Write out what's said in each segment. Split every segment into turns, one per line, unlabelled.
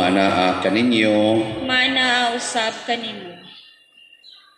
Maanaa kaninyo.
Maanaa usab kanimo.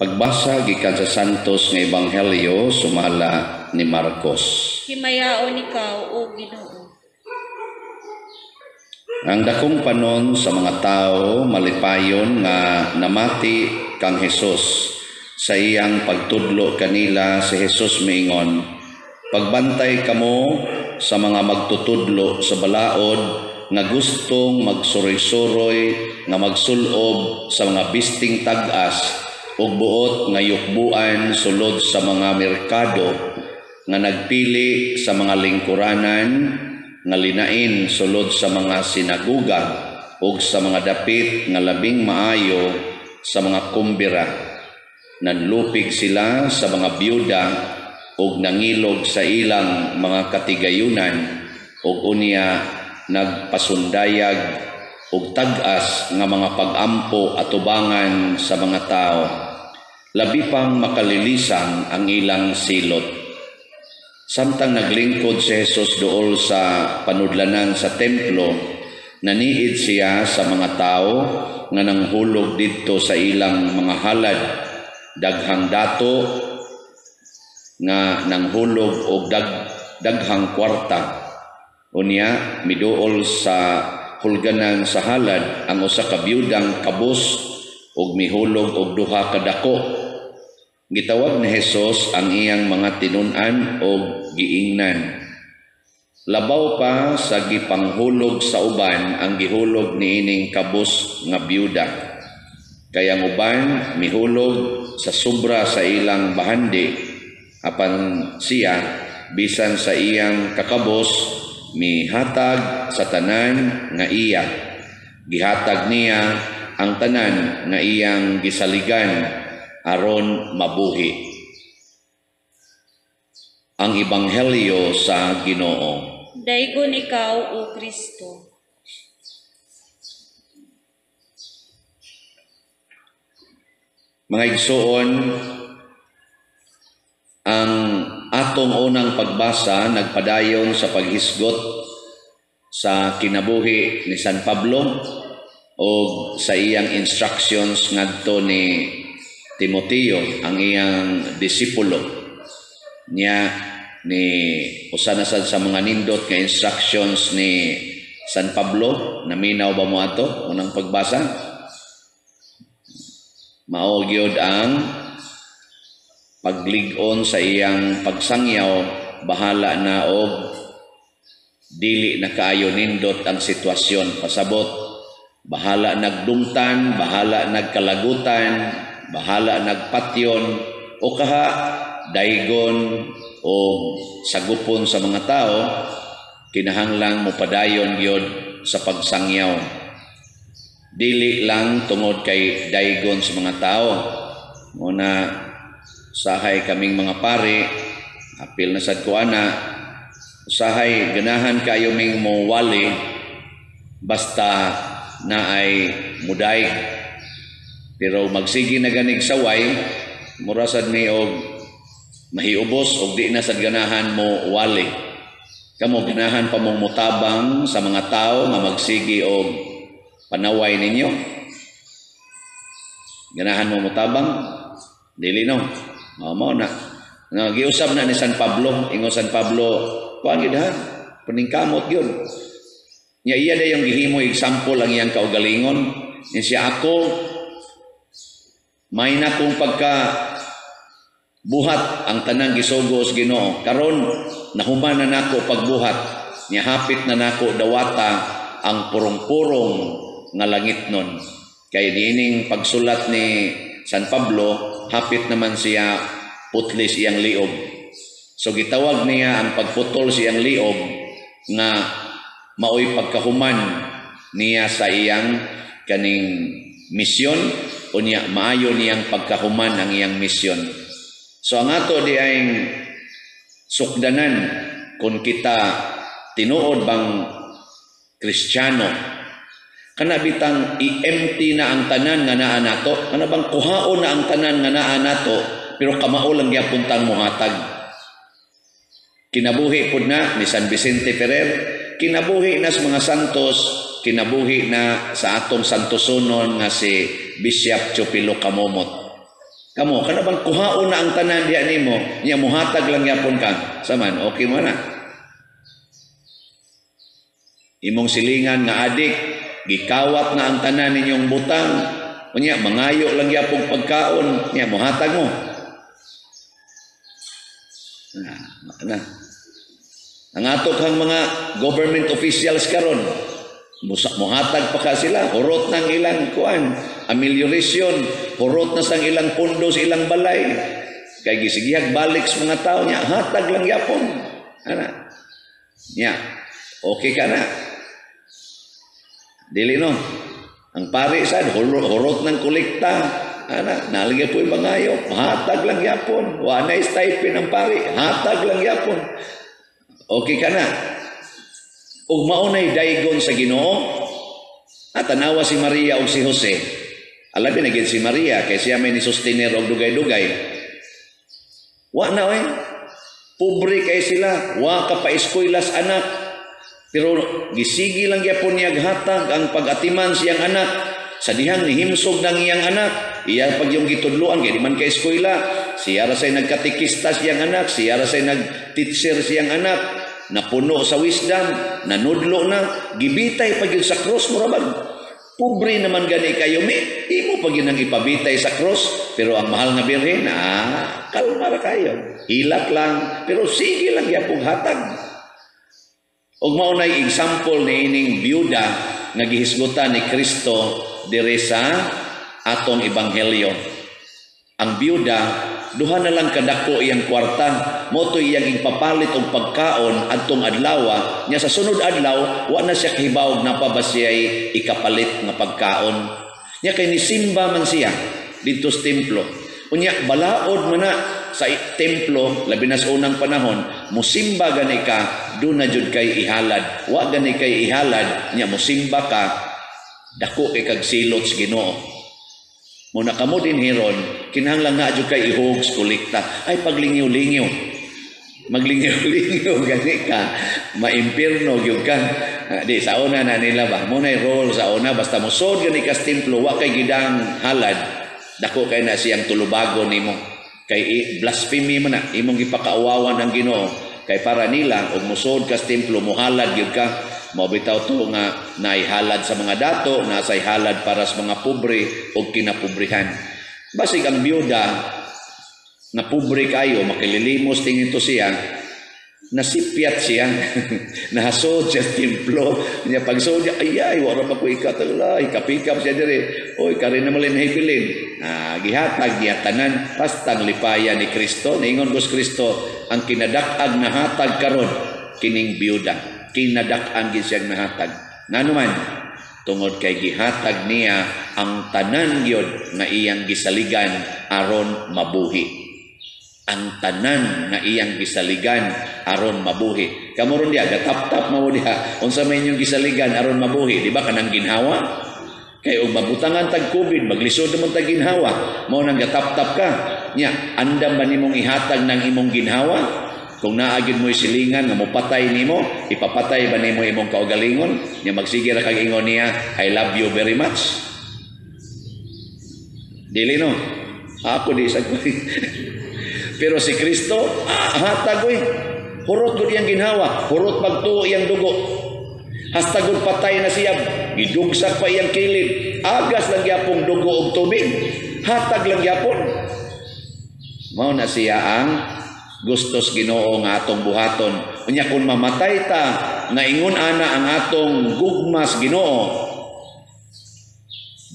Pagbasa gikan sa Santos nga Ebanghelyo sumala ni Marcos.
Himayaon ikaw, o Ginoo.
Ang dakong panon sa mga tao malipayon nga namati kang Hesus sa iyang pagtudlo kanila. Si Hesus miingon, "Pagbantay kamo sa mga magtutudlo sa balaod nga gustong magsuroy-suroy nga magsulob sa mga bisting tag-as ug buot nga yukbuan sulod sa mga merkado, nga nagpili sa mga lingkuranan nga linain sulod sa mga sinaguga ug sa mga dapit nga labing maayo sa mga kumbira. Nanlupig sila sa mga byuda ug nangilog sa ilang mga katigayunan, ug unya nagpasundayag og tag-as nga mga pag-ampo atubangan sa mga tao. Labi pang makalilisang ang ilang silot." Samtang naglingkod si Jesus duol sa panudlanan sa templo, naniid siya sa mga tao nga nanghulog didto sa ilang mga halad. Daghang dato nga nanghulog og daghang kwarta. Unya miduol sa hulganan sa halad ang usa ka biyudang kabus ug mihulog og duha ka dako. Gitawag ni Hesus ang iyang mga tinun-an og giingnan, "Labaw pa sa gipanghulog sa uban ang gihulog niining kabus nga biyuda. Kay ang uban mihulog sa sobra sa ilang bahandi, apan siya, bisan sa iyang kakabos, mihatag sa tanan nga iya. Gihatag niya ang tanan nga iyang gisaligan aron mabuhi." Ang Ebanghelyo sa Ginoo.
Daygon ikaw, O Kristo.
Mga igsoon, ang atong unang pagbasa nagpadayon sa paghisgot sa kinabuhi ni San Pablo o sa iyang instructions ngadto ni Timoteo, ang iyang disipulo. Niya ni usa na sad sa mga nindot nga instructions ni San Pablo. Naminaw ba mo ato unang pagbasa? Mao gyud ang paglig-on sa iyang pagsangyaw, bahala na og dili na kaayo nindot ang sitwasyon. Pasabot, bahala nagdumtan, bahala nagkalagutan, bahala nagpatyon, o kaha daygon o sagupon sa mga tao, kinahanglang mopadayon gyud sa pagsangyaw. Dili lang tungod kay daygon sa mga tao. Muna usahay kaming mga pare, apil na sad ko ana, usahay ganahan kayo ming mowali basta naay mudaig. Pero magsige na ganig saway, mura sad mi og mahiubos og di na sad ganahan mo wali. Kamo ganahan pa mong motabang sa mga tao nga magsige og panaway ninyo. Ganahan mo motabang? Dili no. Mao na. Nga giusab na ni San Pablo, ingon San Pablo, kuan gyud ha, paningkamot gyud. Nya iya dayong gihimo example ang iyang kaugalingon. Nya siya, ako may na kong pagka buhat ang tanang gisugo sa Ginoo. Karon nahuman na nako pagbuhat, nya hapit na nako dawata ang purong-purong nga langit nun. Kay niining pagsulat ni San Pablo, hapit naman siya putlis iyang liog. So gitawag niya ang pagputol siyang liog nga maoy pagkahuman niya sa iyang kaning misyon, unya maayo niyang pagkahuman ang iyang misyon. So ang ato di ay sukdanan kung kita tinuod bang Kristiyano, kana bitang i-empty na ang tanan nga naa nato, kana bang kuhaon na ang tanan nga naa nato, pero kamao lang gyapon tang mohatag. Kinabuhi pud na ni San Vicente Ferrer, kinabuhi na sa mga santos kinabuhi na sa atong santosonon nga si Bishop Chupilo Camomot. Kamo, kana bang kuhaon na ang tanan diha nimo, nya muhatag lang yapon ka. Saman, okay mo na. Imong silingan nga adik, gikawat na ang tanan ninyong butang. Unya, mangayo lang yapong pagkaon, nya muhatag mo. Na, na. Ang ato kang mga government officials karon, muhatag pa ka sila, hurot ng ilang kuan, amelioration, hurot na sang ilang pundo sa ilang balay. Kay gisigihag balik sa mga tao niya, hatag lang yapon. Ana. Nya, okay ka na. Dili no. Ang pari sad hurot ng kolekta. Ana, nalagay po yung mangayo, hatag lang yapon. Wa na stipend ang pari, hatag lang yapon. Okay ka na. Ug mao nay daygon sa Ginoo. At tanawa si Maria ug si Jose. Alabi na gid si Maria kay siya may ni sustenir og dugay-dugay. Wa na oy. Pobre kay sila, wa ka pa eskuylas anak. Pero gisigi lang gyapon niya hatag ang pag-atiman siyang anak. Sa dihang nihimsog ng iyang anak, iya pag yung gitudloan kay di man ka eskwela, siya ra say nagkatikista siyang anak, siya ra say nag-teacher siyang anak, napuno sa wisdom, nanudlo na, gibitay pag yun sa cross, mura bag. Pobre naman gani kayo, mi, imo pag yun ang ipabitay sa cross, pero ang mahal nga birhen, kalma ra kayo. Hilak lang, pero sige lang yapong hatag. Og mao nay example ni ining byuda nga gihisgutan ni Kristo diri sa atong ebanghelyo. Ang byuda, duha na lang kadako iyang kwarta, mo to iyang ipapalit og pagkaon adtong adlaw, nya sa sunod adlaw wa na siya kahibaw napa ba siya'y ikapalit nga pagkaon. Nya kay nisimba man siya didto sa templo. Unya balaod man na sa templo, labi na sa unang panahon, musimba gani ka, do na jud kay ihalad. Wa gani kay ihalad, nya musimba ka, dako kay kag silot sa Ginoo. Muna kamo din hiron, kinahanglan nga jud kay ihog sa kolekta. Ay paglingyo-lingyo. Maglingyo-lingyo gani ka, maimpirno gyud ka. Di sa una na nila ba, mo nay role sa una basta mosod gani ka sa templo, wa kay gidang halad, dako kay na siyang tulubago nimo. Kay blasphemy man na imong gipakauwawan ang Ginoo. Kay para nila og mosod ka sa templo, mohalad gyud ka. Mao bitaw to nga naihalad sa mga dato, nasay halad para sa mga pobre o kinapobrihan. Basig ang byuda na pobre kayo, makililimos tingin to siya, nasipyat siya, nahasod siya sa templo. Niya pagsod niya, ay ay, wala pa ko ikatala, ikapikap siya diri. Oy, kari na malin nahibilin. Gihatag niya tanan, pastang lipaya ni Kristo. Niingon ko sa Kristo, ang kinadak-ag nahatag karon kining byuda. Kinadak-an gid siyang nahatag. Ngano man, tungod kay gihatag niya ang tanan gyud nga iyang gisaligan aron mabuhi. Ang tanan nga iyang gisaligan aron mabuhi. Kamo ron diha, gatap-tap mo diha. Unsa may inyong gisaligan aron mabuhi, di ba kanang ginhawa? Kay og mabutangan tag COVID, maglisod naman tag ginhawa. Mao nang gatap-tap ka. Nya, andam ba nimong ihatag ng imong ginhawa? Kung naa gyud mo'y silingan nga mopatay nimo, ipapatay ba nimo imong kaugalingon? Nya magsige ra kag ingon niya, I love you very much. Dili no? Ako di sa Pero si Kristo, hatag oy. Hurot gud iyang ginhawa, hurot pagtuo iyang dugo. Hasta gud patay na siya, gidugsak pa iyang kilid. Agas lang gyapong dugo og tubig. Hatag lang gyapon. Mao na siya ang gustos Ginoo nga atong buhaton. Unya kung mamatay ta nga ingon ana ang atong gugmas Ginoo,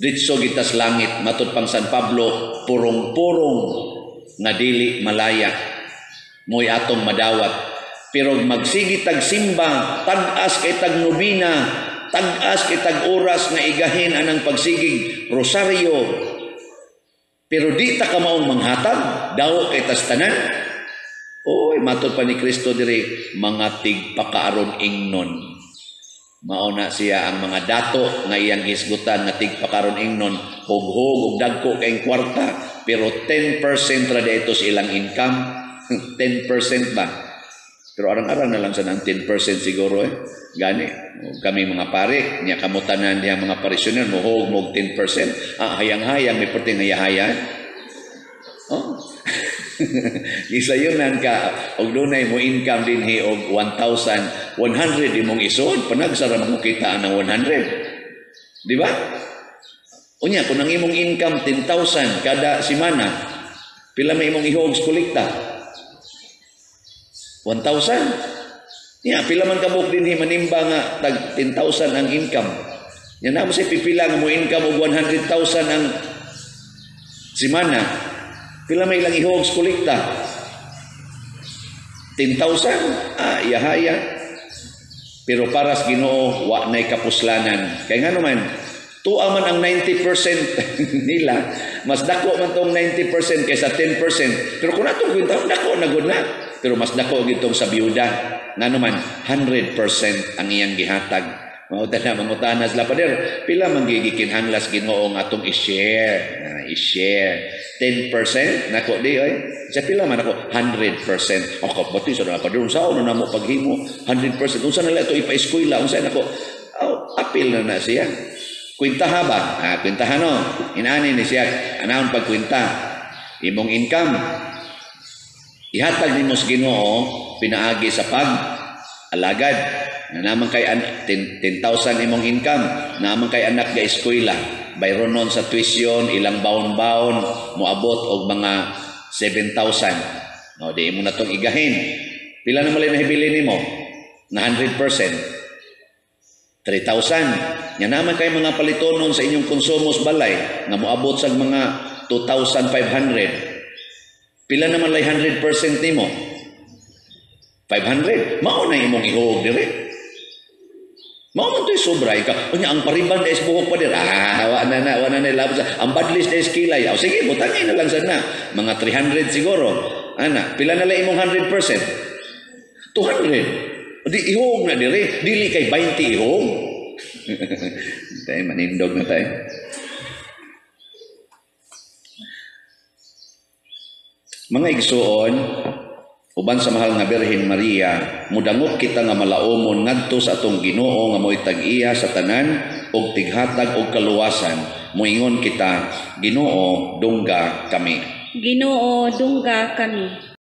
diretso gitas langit. Matud pang San Pablo, purong-purong nga dili malaya mo'y atong madawat. Pero magsigi tag simba, tag-as kay tag nobina, tag-as kay tag oras nga igahin anang pagsigig rosaryo, pero di ta kamaong manghatag, daw kay tas tanan. Oy, matod pa ni Kristo diri, mga tigpakaaron ingnon. Mao na siya ang mga dato nga iyang hisgutan nga tigpakaron ingnon, hughog og dagko kay kwarta, pero 10% ra dito sa ilang income. 10% ba? Pero arang-arang na lang sa nang 10% siguro eh. Gani, kami mga pare, niya kamutanan niya mga parisyonel, muhog mo 10%. Ah, hayang-hayang, may perting hayahayan. Oh. Gisayunan ka, og dunay mo income dinhi og 1,100 imong isod, panagsara mo kita ang 100. Di ba? Unya, kung ang imong income 10,000 kada semana, pila may imong ihog sa kolekta? 1,000. Ya, pila man kabuk dinhi manimba nga tag 10,000 ang income. Nya na mo say pipila nga mo income og 100,000 ang semana. Pila may ilang ihog sa kolekta? 10,000? Ah, yahaya. Pero para sa Ginoo, wa na'y kapuslanan. Kaya nga naman, tuwa man ang 90% nila, mas dako man tong 90% kaysa 10%. Pero kung atong kwenta, dako na gud na. Pero mas dako gitong sa biyuda. Nga naman, 100% ang iyang gihatag. Mao na mangutana sila, "Pader, pila man gikinahanglan Ginoo nga atong i-share?" Ah, i-share. 10% nako di oy. Sa pila man ako 100%. O kapati sa na, pader, unsa na namo paghimo 100%? Unsa na lang ito ipa-eskwela? Unsa nako? Oh, apil na na siya. Kwentaha ba? Ah, kwentaha no. Inani ni siya. Anahon pagkwenta. Imong income ihatag nimo sa Ginoo pinaagi sa pag alagad. Na naman kay 10,000 imong income, naman kay anak ga eskwela, bayronon nun sa tuition, ilang baon-baon, moabot og mga 7,000. No, di mo na tong igahin. Pila na malay nahibili nimo? Na 100%. 3,000. Nya naman kay mga palitonon sa inyong konsumo sa balay nga moabot sa mga 2,500. Pila naman lay 100% nimo? 500. Mao na imong ihog dire. Mao man to'y sobra ikaw. Unya ang pariban is buhok pa dir. Ah, wa na na labot sa ang badlis is kilay. O sige, butangin na lang sana. Mga 300 siguro. Ana, pila na lang imong 100%? 200. Di ihog na dire. Dili kay 20 ihog. Tayo manindog na tayo. Mga igsuon, uban sa mahal nga Birhen Maria, mudangop kita nga malaomon ngadto sa atong Ginoo nga mo'y tag-iya sa tanan og tighatag og kaluwasan. Moingon kita, Ginoo, dungga kami.
Ginoo, dungga kami.